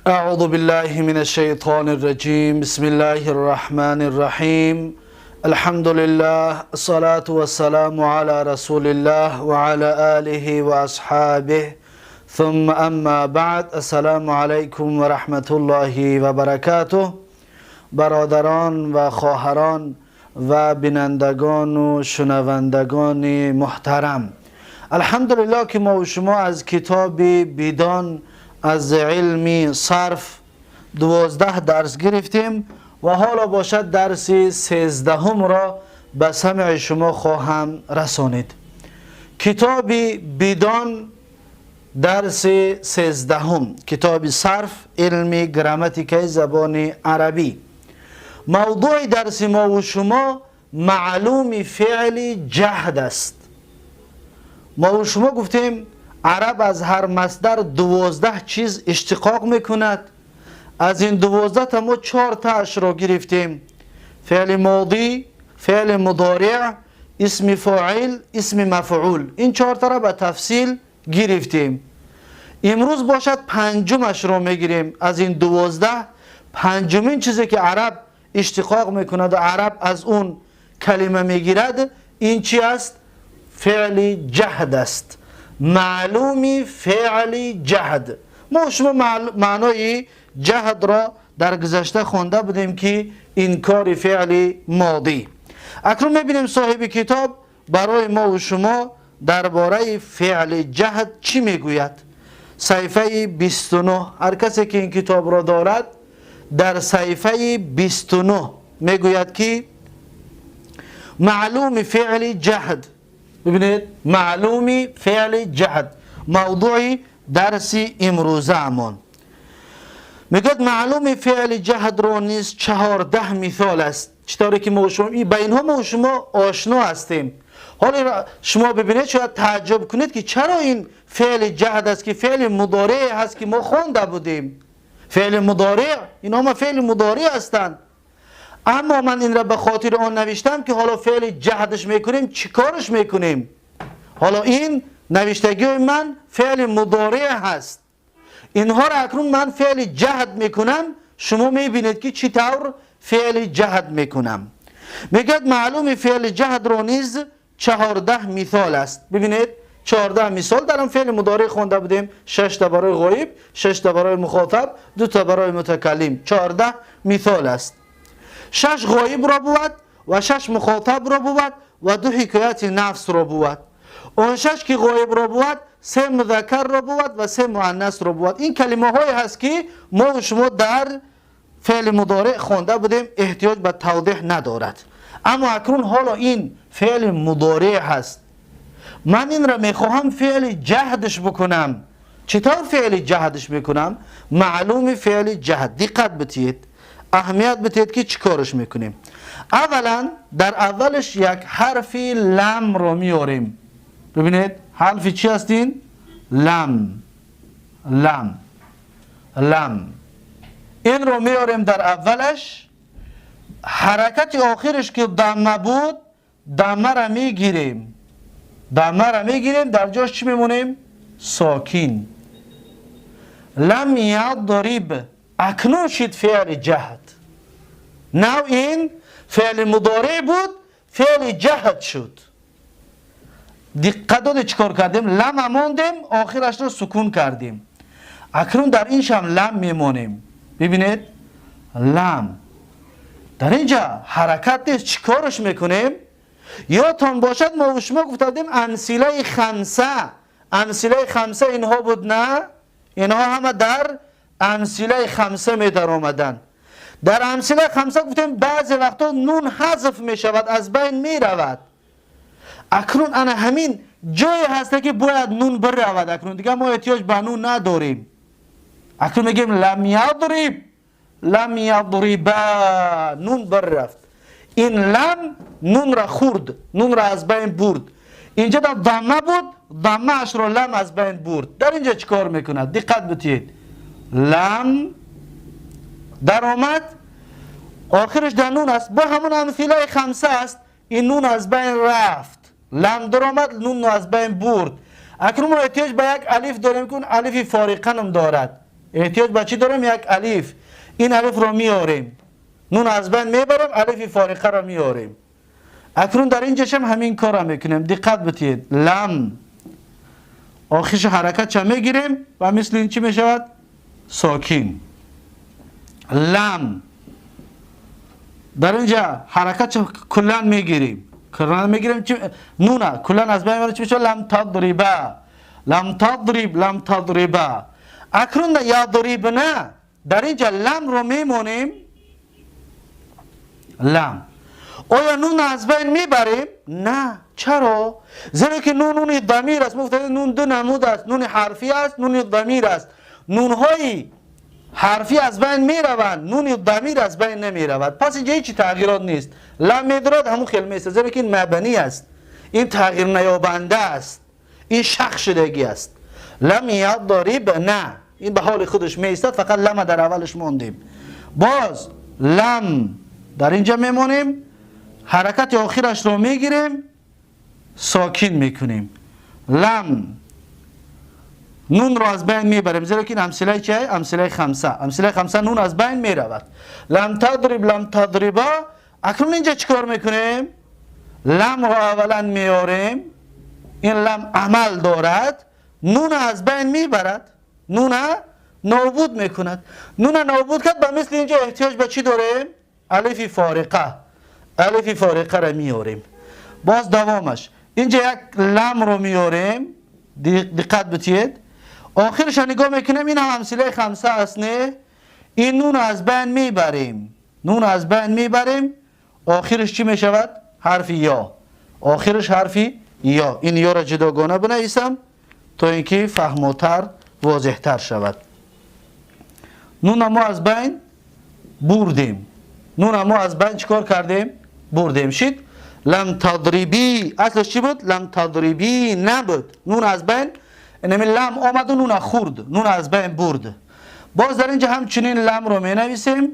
أعوذ بالله من الشيطان الرجيم. بسم الله الرحمن الرحيم. الحمد لله، الصلاة والسلام على رسول الله وعلى آله وأصحابه، ثم أما بعد. السلام عليكم ورحمة الله وبركاته. برادران و خواهران و بینندگان و شنوندگان محترم، الحمدلله که ما و شما از کتاب بیدان از علم صرف 12 درس گرفتیم و حالا باشد درس 13 را به سمع شما خواهم رسانید. کتاب بیدان درس 13، کتاب صرف، علم گراماتیک زبان عربی. موضوع درس ما و شما معلوم فعل جهد است. ما و شما گفتیم عرب از هر مصدر 12 چیز اشتقاق میکند. از این 12 تا ما 4 تاش را گرفتیم: فعل ماضی، فعل مضارع، اسم فاعل، اسم مفعول. این 4 تا را به تفصیل گرفتیم. امروز باشد پنجمش را میگیریم. از این 12 پنجمین چیزی که عرب اشتقاق میکند و عرب از اون کلمه میگیرد، این چی است؟ فعل جهد است. معلوم فعل جهد. ما شما معنای جهد را در گذشته خوانده بودیم که انکار فعل ماضی. اکنون میبینیم صاحب کتاب برای ما و شما درباره فعل جهد چی میگوید. صفحه 29، هر کسی که این کتاب را دارد در صفحه 29 میگوید که معلوم فعل جهد. ببینید، معلوم فعل جهد موضوع درس امروزه مان. میگوید معلوم فعل جهد را نیز 14 مثال است. چطوری که ما شما به اینها ما شما آشنا هستیم. حالا شما ببینید، شاید تعجب کنید که چرا این فعل جهد است که فعل مضارع هست که ما خوانده بودیم. فعل مضارع، اینها ما فعل مضارع هستند، اما من این را به خاطر آن نوشتم که حالا فعل جهدش میکنیم، چیکارش میکنیم. حالا این نوشتگی من فعل مضارع هست، اینها را اکنون من فعل جهد میکنم. شما میبینید که چطور فعل جهد میکنم. میگه معلوم فعل جهد را نیز 14 مثال است. ببینید، 14 مثال در فعل مضارع خوانده بودیم: 6 تا برای غایب، 6 تا برای مخاطب، 2 تا برای متکلم. 14 مثال است. 6 غایب را بود و 6 مخاطب را بود و 2 حکایت نفس را بود. آن 6 که غایب را بود، 3 مذکر را بود و 3 مؤنث را بود. این کلمه های هست که ما و شما در فعل مضارع خوانده بودیم، احتیاج به توضیح ندارد. اما اکنون حالا این فعل مضارع هست، من این را میخواهم فعل جهدش بکنم. چطور فعل جهدش میکنم؟ معلوم فعل جهد. دقت بتید، اهمیت بتید که چیکارش میکنیم. اولا در اولش یک حرف لم رو میاریم. ببینید، حرف چی هستین؟ لم، لم، لم. این رو میاریم در اولش. حرکت آخرش که ضمه بود، ضمه را میگیریم، ضمه را میگیریم. در جاش چی میمونیم؟ ساکین. لم یضرب. اکنون شد فعل جهد. now این فعل مضارع بود، فعل جهد شد. دقت داده چیکار کردیم؟ لم ماندیم، آخرش رو سکون کردیم. اکنون در این شم لم میمونیم. ببینید، لم در اینجا حرکت نیست. چیکارش میکنیم؟ یادتان باشد ما و شما گفته بودیم امثله خمسه. امثله خمسه اینها بود، نه؟ اینها همه در امثله خمسه می در آمدن. در امثله خمسه گفتیم بعضی وقتا نون حذف می شود، از بین می رود. اکنون انا همین جایی هست که باید نون برود. اکنون دیگه ما احتیاج به نون نداریم. اکنون میگیم لم یضرب، لم یضربا. نون بررفت. این لم نون را خورد، نون را از بین برد. اینجا در ضمه بود، ضمه اش را لم از بین برد. در اینجا چیکار میکند؟ دقت بتید. لم در آمد، آخرش در نون است، با همون امثله خمسه است. این نون از بین رفت، لم در آمد، نون از بین برد. اکنون ما احتیاج به یک الف داریم که اون الف فارقه نام دارد. Эҳтиёҷ ба чӣ дорем? Як алиф. Ин алифро меорем, нун аз байн мебарем, алифи фориқаро меорем. Акнун дар инҷашам ҳамин корро мекунем. Диққат битиҳед, лам охирш ҳаракатша мегирем ва мисли ин чӣ мешавад? Сокин. Лам дар инҷа ҳаракатша куллан мегирем, куллан мегирем. Нуна куллан аз байн мебарем, чӣ мешавад? Лам тадриба, лам тадриб, лам тадриба. Акнун ядрибна, дар инҷа ламро мемонем. Лам, оё нун аз байн мебарем? На. Чаро? Зеро ки нун нуни дамир аст. Мо гуфтем, нун ду намуд аст: нуни ҳарфӣ аст, нуни дамир аст. Нунҳои ҳарфӣ аз байн мераванд, нуни дамир аз байн намеравад. Пас инҷа ҳечи тағйирот нест. Лам медорад, ҳамун хел меистад, зеро ки ин мабнӣ аст, ин тағйирнаёбанда аст, ин шах шудагӣ аст. Лам ядриб на, ин ба ҳоли худаш меистад, фақат лама дар аввалаш мондем. Боз лам дар инҷа мемонем, ҳаракати охирашро мегирем, сокин мекунем. Лам, нунро аз байн мебарем, зеро ки ин амсилаи чи? Амсилаи хамса. Амсилаи хамса, нун аз байн меравад. Лам тадриб, лам тадриба. Акнун инҷа чӣ кор мекунем? Ламро аввалан меорем. Ин лам амал дорад, нуна аз байн мебарад, нуна нобуд мекунад. Нуна нобуд кард. Ба мисли инҷо эҳтиёҷ ба чӣ дорем? Алифи фориқа. Алифи фориқаро меорем. Боз давомаш, инҷа як ламро меорем. Диққат битиҳед, охирша нигоҳ мекунем, ин ҳам амсилаи хамса аст, не? Ин нун аз байн мебарем, нун аз байн мебарем. Охираш чӣ мешавад? Ҳарфи ё. Охираш ҳарфи ё. Ин ёро ҷудогона бинависам, то ин ки фаҳмотар, возеҳтар шавад. Нуна мо аз байн бурдем. Нуна мо аз байн чӣ кор кардем? Бурдем. Шид лам тадрибӣ. Аслаш чӣ буд? Лам тадрибӣ набуд. Нун аз байн, инами лам омаду нуна хурд, нун аз байн бурд. Боз дар инҷа ҳамчунин ламро менависем.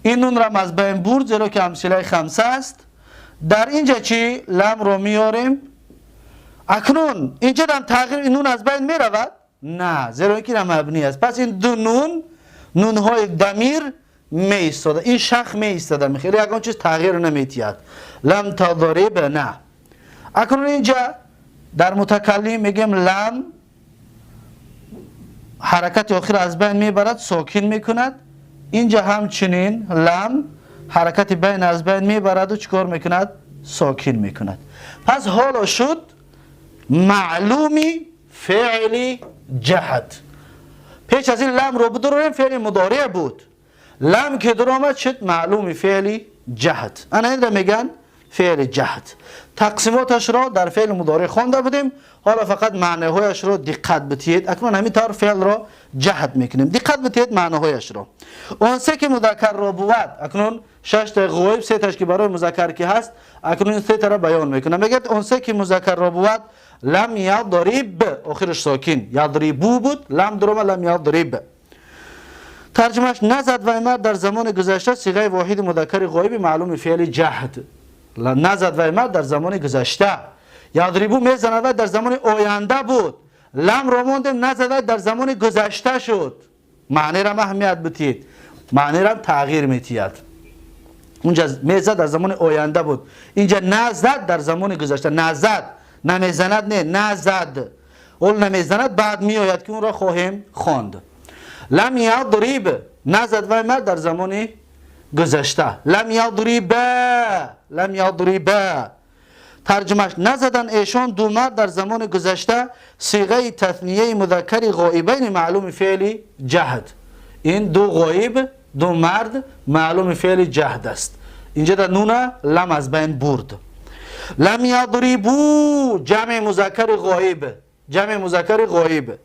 Ин нунрам аз байн бурд, зеро ки амсилаи хамса аст. Дар инҷа чӣ? Ламро меорем. Акнун инҷа дам тағйир, нун аз байн меравад? На, зеро ки мабнӣ аст. Пас ин ду нун, нунҳои дамир меистода, ин шах меистода, хеле ягон чиз тағйир наметиҳад. Лам тадриб на. Акнун инҷа дар мутакаллим мегӯем, лам ҳаракати охир аз байн мебарад, сокин мекунад. Инҷа ҳамчунин лам ҳаракати байн аз байн мебараду чӣ кор мекунад? Сокин мекунад. Пас ҳоло шуд маълуми феъли ҷаҳд. Пеш аз ин ламро бидурорем, феъли мудореъ буд. Лам ки дуромад, шуд маълуми феъли ҷаҳд. Ана инра мегӯянд феъли ҷаҳд. Тақсимоташро дар феъли мудореъ хонда будем, ҳоло фақат маънаҳояшро диққат битиҳед. Акнун ҳамин тавр феълро ҷаҳд мекунем. Диққат битиҳед маънаҳояшро. Он се ки музаккарро бувад. Акнун шаштаи ғоиб, сеташ ки барои музаккар ки ҳаст, акнун ин сетаро баён мекунам. Мегӯяд: он се ки музаккарро бувад, лам ядриб, охираш сокин. Ядрибу буд, лам дурома, лам ядриб. Тарҷумаш: назад вай мард дар замони гузашта, сиғаи воҳиди мудаккари ғоиби маълуми феъли ҷаҳд. Назад вай мард дар замони гузашта. Ядрибу, мезанад вай, дар замони оянда буд. Ламро мондем, назад вай дар замони гузашта шуд. Маънерам аҳамият битиҳед, маънерам тағйир метиҳад. Унҷа мезад дар замони оянда буд, инҷа назад дар замони гузашта. Назад, намезанад, не, назад. Ол намезанад, баъд меояд, ки онро хоҳем хонд. Лам ядриб, назад вай мард дар замони гузашта. Лам ядриба, лам ядриба. Тарҷумаш: назадан эшон ду мард дар замони гузашта, сиғаи таснияи музаккари ғоибайни маълуми феъли ҷаҳд. Ин ду ғоиб, ду мард, маълуми феъли ҷаҳд аст. Инҷа дар нуна лам аз байн бурд. Лам ядрибу, ҷамъи музаккари ғоиб, ҷамъи музаккари ғоиб.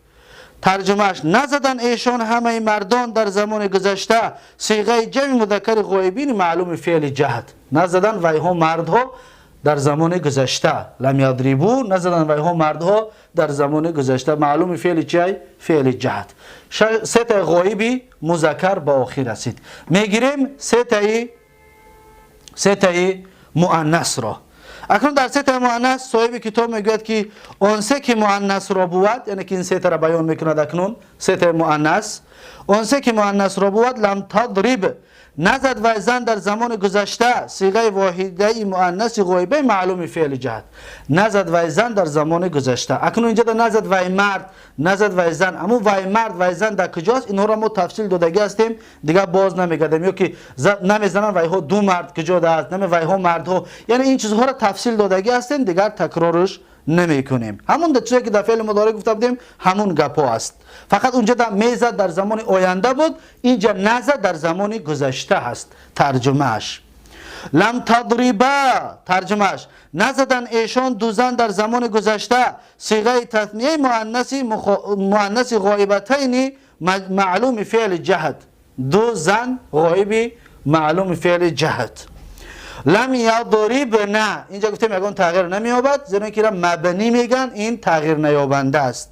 Тарҷумааш: назадан эшон ҳамаи мардон дар замони гузашта, сиғаи ҷамъи музаккари ғоибини маълуми феъли ҷаҳд. Назадан вайҳо мардҳо дар замони гузашта. Лам ядрибу, назадан вайҳо мардҳо дар замони гузашта, маълуми феъли чиай? Феъли ҷаҳд. Сетаи ғоиби музаккар ба охир расид. Мегирем сетаи муаннасро. Акнун дар се таи муаннас соҳиби китоб мегӯяд, ки он се ки муаннасро бувад, яъне ки ин се тара баён мекунад. Акнун се таи муаннас, он се ки муаннасро бувад: лам тадриб, назад вай зан дар замони гузашта, сиғаи воҳидаи муаннаси ғоибаи маълуми феъли ҷаҳд. Назад вай зан дар замони гузашта. Акнун инҷа назад вай мард, назад вай зан, аммо вай мард, вай зан дар куҷост? Инҳоро мо тафсил додагӣ ҳастем, дигар боз намегардем. Ё ки намезананд вайҳо ду мард куҷо даст, наме вайҳо мардҳо, яъне ин чизҳоро тафсил додагӣ ҳастем, дигар такрорш намекунем. Ҳамон чизе ки дар феъли мудоре гуфта будем, ҳамун гапҳо аст. Фақат унҷа мезад дар замони оянда буд, инҷа назад дар замони гузашта ҳаст. Тарҷумааш: лам тадриба, тарҷумааш: назадан эшон ду зан дар замони гузашта, сиғаи татнияи муаннаси ғоибатайни маълуми феъли ҷаҳд. Ду зан ғоиби маълуми феъли ҷаҳд. Лам ядрибна, инҷа гуфтем, ягон тағйир намеёбад, зеро ки мабнӣ меган, ин тағйир наёбанда аст,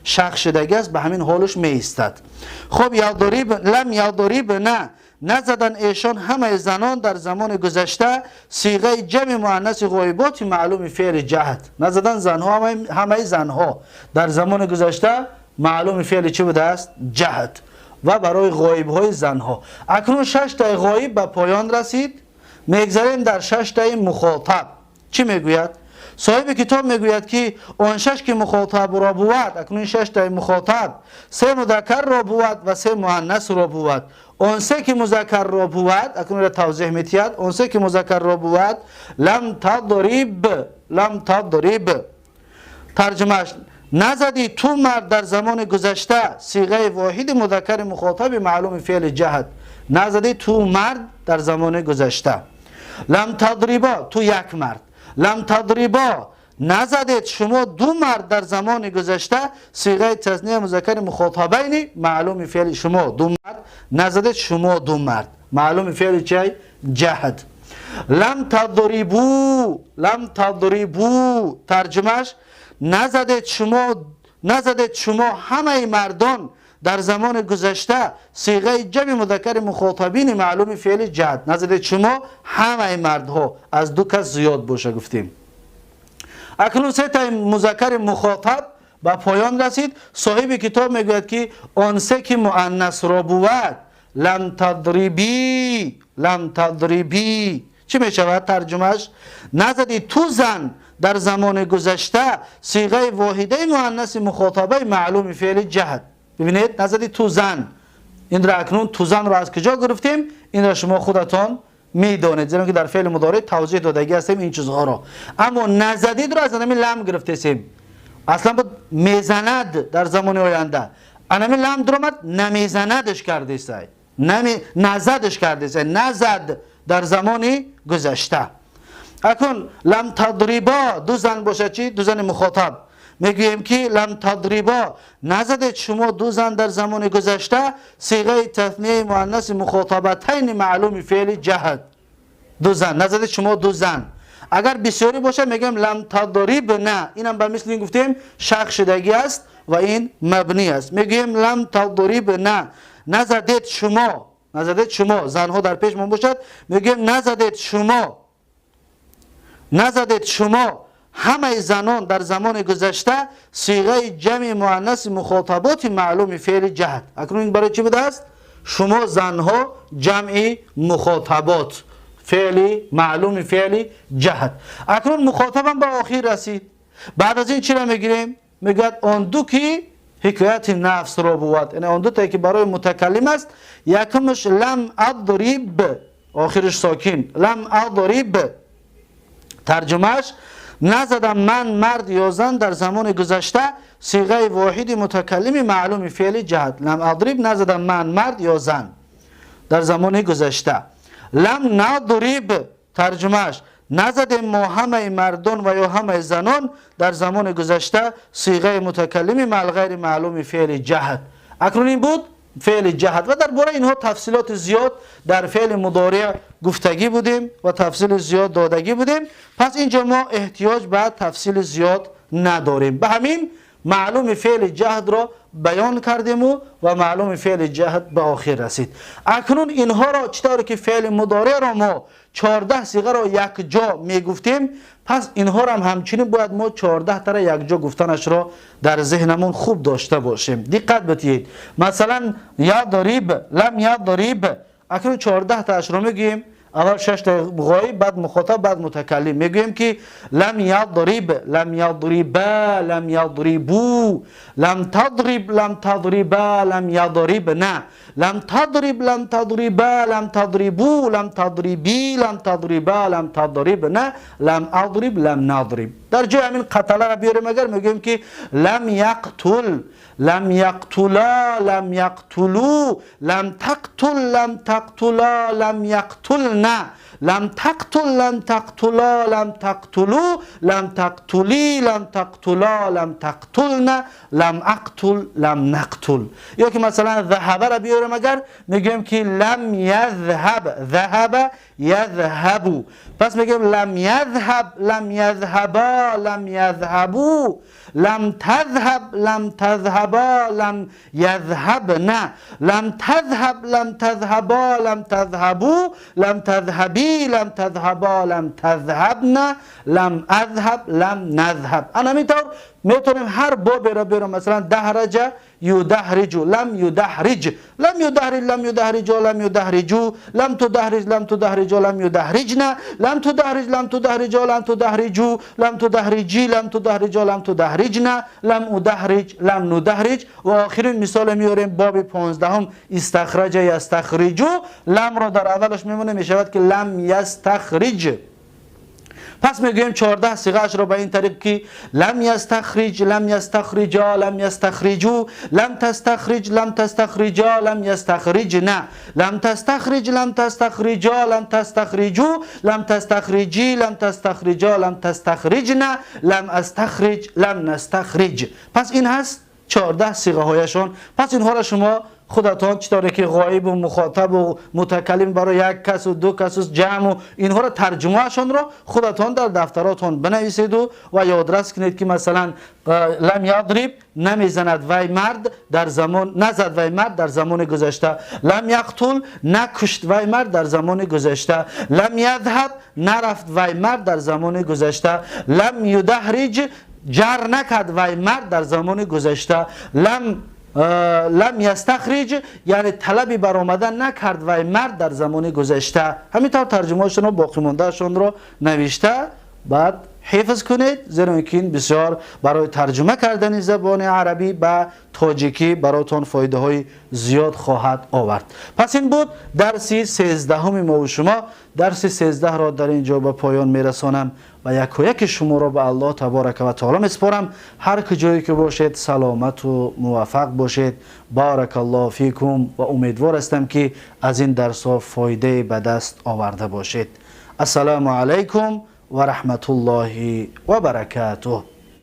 шахс шудагӣ аст, ба ҳамин ҳолаш меистад. Хоб, ядриб, лам ядрибна, назадан эшон ҳамаи занон дар замони гузашта, сиғаи ҷамъи муаннаси ғоиботи маълуми феъли ҷаҳд. Назадан занҳо, ҳамаи занҳо дар замони гузашта маълуми феъли чӣ будааст? Ҷаҳд. Ва барои ғоибҳои занҳо. Акнун шаштаи ғоиб ба поён расид, мегзарем дар шаштаи мухотаб. Чӣ мегӯяд соҳиби китоб? Мегӯяд, ки он шаш ки мухотабро бувад, акнун шаштаи мухотаб се мудаккарро бувад ва се муаннасро бувад. Он се ки музаккарро бувад, акнун тавзеҳ метиҳад, он се ки музаккарро бувад: лам тадриб, лам тадриб, тарҷумааш: назадӣ ту мард дар замони гузашта, сиғаи воҳиди мудаккари мухотаби маълуми феъли ҷаҳд. Назадӣ ту мард дар замони гузашта. Лам тадриба, ту як мард. Лам тадриба, назадед шумо ду мард дар замони гузашта, сиғаи тасния музаккари мухотабайни маълуми феъли, шумо ду мард, назадед шумо ду мард, маълуми феъли чай? Ҷаҳд. Лам тадрибу, лам тадрибу, тарҷумаш: назадед шумо, назадед шумо ҳамаи мардон дар замони гузашта, сиғаи ҷамъи мудаккари мухотабини маълуми феъли ҷаҳд. Назадед шумо ҳамаи мардҳо, аз ду кас зиёд боша гуфтем. Акнун сетаи музаккари мухотаб ба поён расид. Соҳиби китоб мегӯяд, ки он се ки муаннасро бувад: лам тадрибӣ, лам тадрибӣ, чӣ мешавад тарҷумааш? Назади ту зан дар замони гузашта, сиғаи воҳидаи муаннаси мухотабаи маълуми феъли ҷаҳд. Бибинед, назади ту зан, инро акнун ту занро аз куҷо гирифтем? Инро шумо худатон медонед, зеро ки дар феъли мудоре тавзеҳ додагӣ ҳастем ин чизҳоро. Аммо назадидро аз анами лам гирифтесем. Аслан буд мезанад дар замони оянда, анами лам дуромад, намезанадш кардесай, назадш кардесай, назад дар замони гузашта. Акнун лам тадриба, ду зан бошад чӣ? Ду зани мухотаб, мегӯем, ки лам тадриба, назадед шумо ду зан дар замони гузашта, сиғаи таснияи муаннаси мухотабатайни маълуми феъли ҷаҳд. Ду зан, назадед шумо ду зан. Агар бисёрӣ бошад, мегӯем лам тадрибна. Инам ба мисли ин гуфтем, шахс шудагӣ аст ва ин мабнӣ аст. Мегӯем лам тадрибна, назадед шумо, назадед шумо, занҳо дар пешмон бошад, мегӯем назадед шумо, назадед шумо ҳамаи занон дар замони гузашта, сиғаи ҷамъи муаннаси мухотаботи маълуми феъли ҷаҳд. Акнун ин барои чӣ будааст? Шумо занҳо, ҷамъи мухотабот, феъли маълуми феъли ҷаҳд. Акнун мухотабам ба охир расид. Баъд аз ин чиро мегирем? Мегӯяд, он ду ки ҳикояти нафсро бувад, яъне он дутае ки барои мутакаллим аст. Якумаш лам адриб, охириш сокин, лам адриб, тарҷумааш: назадам ман мард ё зан дар замони гузашта, сиғаи воҳиди мутакаллими маълуми феъли ҷаҳд. Лам адриб, назадам ман мард ё зан дар замони гузашта. Лам надриб, тарҷумааш: назадем мо ҳамаи мардон ва ё ҳамаи занон дар замони гузашта, сиғаи мутакаллими маъ ғайри маълуми феъли ҷаҳд. Акнун ин буд феъли ҷаҳд ва дар бораи инҳо тафсилоти зиёд дар феъли мудореъ гуфтагӣ будем ва тафсили зиёд додагӣ будем. Пас инҷо мо эҳтиёҷ ба тафсили зиёд надорем. Ба ҳамин маълуми феъли ҷаҳдро بیان کردیم و معلوم فعل جهد به آخر رسید. اکنون اینها را چطور که فعل مضارع را ما 14 صیغه را یک جا میگفتیم، پس اینها را هم همچنین باید ما 14 تا را یک جا گفتنش را در ذهنمون خوب داشته باشیم. دقت بدهید. مثلا یضرب، لم یضرب، اکنون 14 تاش رو میگیم. اول 6 تا غایب، بعد مخاطب، بعد متکلم. میگوییم که لم یضرب، لم یضربا، لم یضربو، لم تضرب، لم تضربا، لم یضربنا، لم تضرب، لم تضربا، لم تضربو، لم تضربی، لم تضربا، لم تضربنا، لم اضرب، لم نضرب. در جای همین قتله را بیاریم اگر میگوییم که لم یقتل، لم یقتلا، لم یقتلو، لم تقتل، لم تقتلا، لم یقتلنا، لم تقتل، لم تقتلا، لم تقتلو، لم تقتلی، لم تقتلا، لم تقتلنا، لم اقتل، لم نقتل. یا که مثلا ذهب را بیاریم اگر میگیم که لم یذهب، ذهب یذهبو، پس میگیم لم یذهب، لم یذهبا، لم یذهبو، لم تذهب، لم تذهبا، لم یذهبنا، لم تذهب، لم تذهبا، لم تذهبو، لم تذهبی، لم تذهبا، لم تذهبنا، لم اذهب، لم نذهب. انا همینطور میتونیم هر باب را بیاریم. مثلا دهرج یدهرج، لم یدهرج، لم یدهرج، لم یدهرج، لم یدهرجو، لم تدهرج، لم تدهرج، لم یدهرجنا، لم تدهرج، لم تدهرج، لم تدهرجو، لم تدهرجی، لم تدهرج، لم تدهرجنا، لم ادهرج، لم ندهرج. و آخرین مثال میاریم باب 15 استخرج یستخرجو، لم را در اولش میمونه، میشود که لم یستخرج. پس میگوییم 14 صیغه را به این طریق که لم یستخرج، لم یستخرجا، لم یستخرجو، لم تستخرج، لم تستخرجا، لم یستخرجنا، لم تستخرج، لم تستخرجا، لم تستخرجو، لم تستخرجی، لم تستخرجا، لم تستخرجنا، لم استخرج، لم نستخرج. پس این هست 14 صیغه هایشان. پس اینها را شما خودتان چطوری که غایب و مخاطب و متکلم برای یک کس و دو کس و جمع و اینها را ترجمهشان را خودتان در دفتراتان بنویسید و یادرس کنید که مثلا لم یضرب نمیزند وی مرد در زمان، نزد وی مرد در زمان گذشته، لم یقتل نکشت وی مرد در زمان گذشته، لم یذهب نرفت وی مرد در زمان گذشته، لم یدهرج جر نکرد وی مرد در زمان گذشته، لم یستخرج یعنی طلبی برآمدن نکرد وی مرد در زمان گذشته. همینطور ترجمه‌هاشون رو باقی ماندهشون رو نوشته بعد حفظ کنید، زیرا که این بسیار برای ترجمه کردن زبان عربی به تاجیکی براتون فایده های زیاد خواهد آورد. پس این بود درس 13 ما و شما. درس 13 را در اینجا به پایان میرسانم و یک و یک شما را به الله تبارک و تعالی میسپارم. هر کجایی که باشید سلامت و موفق باشید. بارک الله فیکم و امیدوار هستم که از این درس ها فایده به دست آورده باشید. السلام علیکم و رحمت الله و برکاته.